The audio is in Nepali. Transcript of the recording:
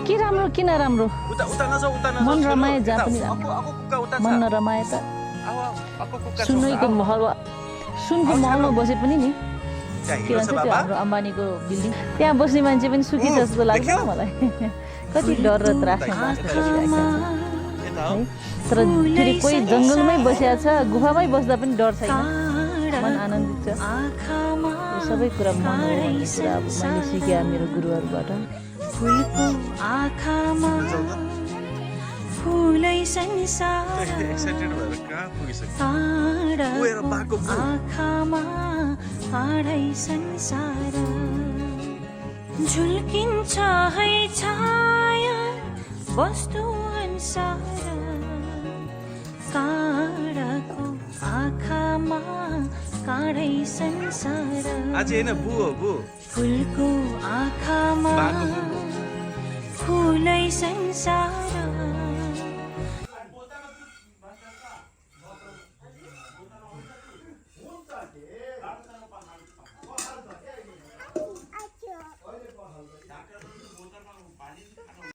के राम्रो किन राम्रो उता उता नजाऊ उता नजाऊ मन रमाए जहाँ पनि aku kuka uta मन नरमाए त aku kuka सुनको महल सुनको महलमा बसे पनि नि के भन्छ त्यो बाबा हाम्रो अम्बानीको बिल्डिङ त्यहाँ बस्ने मान्छे पनि सुखी छ जस्तो लाग्छ मलाई कति डर र त्रासमा बाँच्दो यता हो तर फेरि कोही जङ्गलमै बसेको छ गुफामै बस्दा पनि डर छैन मन आनन्दित छ यो सबै कुरा मन हो भन्ने कुरा अब मैले सिकेँ मेरो गुरुहरूबाट फुलको आँखामा फुलै संसार एक्साइटेड भएर कहाँ पुगिसक्यो ताराको गएर बाको बु आँखामा तारै संसार झुल्किन्छ है छाया वस्तु अनुसार काँडाको आँखामा काँडै संसार आज हैन बु हो बु फुलको आँखामा बाको बु फुलै संसार